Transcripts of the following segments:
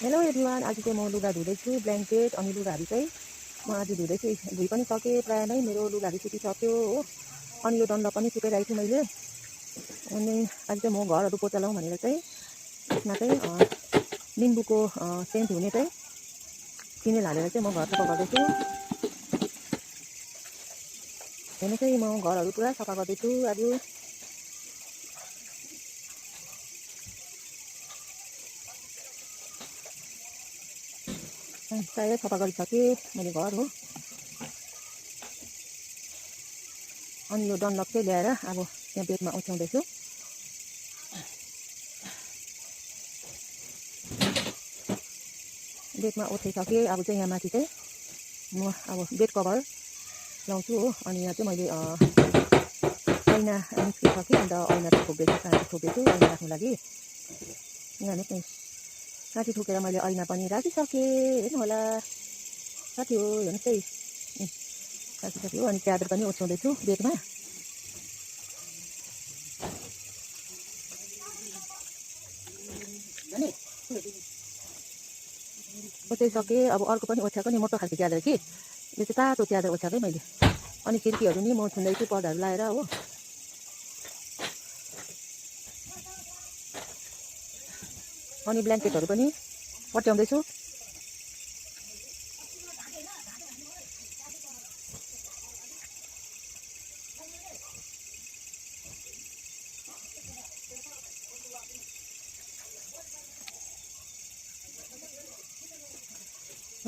Hello everyone, आज चाहिँ म लुगा धुँदैछु ब्ल्याङ्केट अनि लुगाहरू चाहिँ म आज धुँदैछु। धुइ पनि सकेँ, प्रायः नै मेरो लुगाहरू सुकिसक्यो हो। अनि यो डन्डा पनि सुकाइरहेको छु मैले। अनि आज चाहिँ म घरहरू पोचा लाउँ भनेर चाहिँ यसमा चाहिँ निम्बुको सेन्ट हुने चाहिँ फिनेल हालेर चाहिँ म घर सफा गर्दैछु। हेर्नु चाहिँ म घरहरू पुरा सफा गर्दैछु आज। प्रायः सफा गरिसकेँ मैले घर हो। अनि यो डन्लप चाहिँ ल्याएर अब यहाँ बेडमा ओछ्याउँदैछु। बेडमा ओछ्याइसकेँ। अब चाहिँ यहाँ माथि चाहिँ म अब बेड कभर लाउँछु हो। अनि यहाँ चाहिँ मैले ऐना निस्किसकेँ, अन्त ऐना छोप्दैछु, काँटी छोप्दैछु ऐना राख्नु लागि। यहाँ हेर्नुहोस् न, काँटी ठोकेर मैले ऐना पनि राखिसकेँ। हेर्नु होला साथी हो, हेर्नुहोस् है, राखिसक्यो। अनि च्यादर पनि ओछ्याउँदैछु बेडमा। ओछ्याइसकेँ। अब अर्को पनि ओछ्याएको नि मोटो खालको च्यादर कि यो चाहिँ तातो च्यादर ओछ्याएकै मैले। अनि खिड्कीहरू नि म छुन्दैछु पर्दाहरू लाएर हो। अनि ब्ल्याङ्केटहरू पनि पट्याउँदैछु।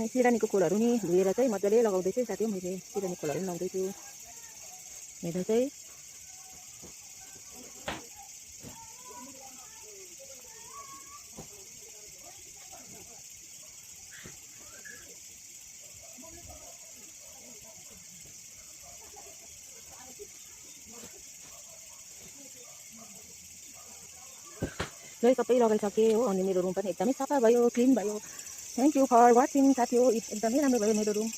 सिरानीको खोलहरू नि धोएर चाहिँ मजाले लगाउँदैछु साथी हो। मैले सिरानी खोलहरू पनि लगाउँदैछु। हेर्नु चाहिँ सबै लगाइसकेँ हो। अनि मेरो रुम पनि एकदमै सफा भयो, क्लिन भयो। थ्याङ्क यू फर वाचिङ साथी हो। एकदमै राम्रो भयो मेरो रुम।